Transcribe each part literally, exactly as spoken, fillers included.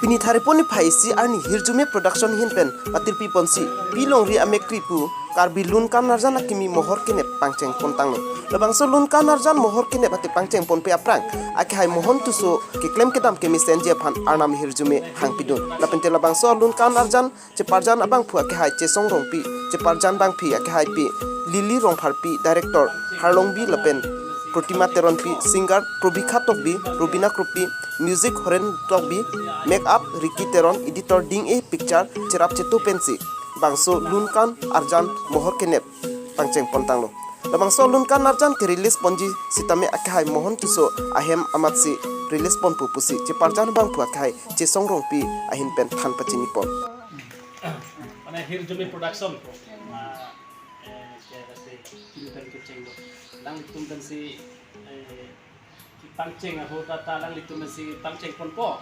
Pini Tharipon niphai isi arni Hirjume Production ahin pen patirpi ponsi Pi Longri Amekri pu Karbi Lun Kan Arjan akimi Mohor Kenep pangcheng pon tanglo. Labangso Lun Kan Arjan Mohor Kenep ate pangcheng ponpe aphrang akehai Mohon Tisso keklem kedam kemesenji aphan Arnam ahirjume hangpidun. Lapente labangso Lun Kan Arjan cheparjan abangphu akehai Chesong Rongpi, cheparjan bangphi akehai pi Lily Rongpharpi, director Harlongbi lapen Protima Teronpi, singer Probikha Tokbi, Rubina Kropi, music Horen Tokbi, make up Ricky Teron, editor Ding E Picture, cherap chetu pensi bangso Lun Kan Arjan Mohor Kenep pangcheng pon tanglo. Labangso Lun Kan Arjan ke release ponji sitame akehai Mohon Tisso ahem amatsi release ponpo pusi cheparjan bangphu akehai Chesong Rongpi ahin pen than pachini pon. Mane Hirjume Production ko, ah, eh, ke rase kini pen kecheng do. Alanglitum pensi, eh, kepangcheng ahut ta alanglitum pensi pangcheng ponpo.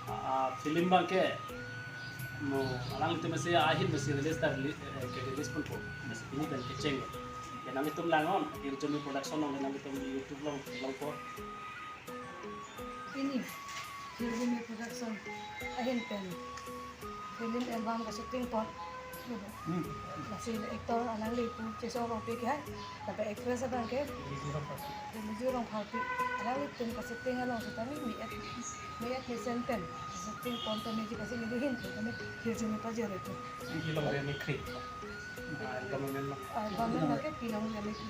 Ah, ah, film abangke mo alanglitum pensi ahin pensi release ta release, eh, ke release ponpo. Pensi kini pen kecheng do. Ya nanglitum langnon, Hirjume Production along nanglitum YouTube along longpo. Pini Hirjume Production ahin pen film album ka shooting pon. Lasi actor alangli pu Chesong Rongpi ke hai, lapen actress abangke Lily Rongpharpi. Alanglitum ka shooting along sitame me-et, me-et mesen pen shooting pon tame ji kasi nelihin tame Hirjume pajir itu. Pi Longri Amekri. Ah, government lo. Ah, government lo ke Pi Longri Amekri.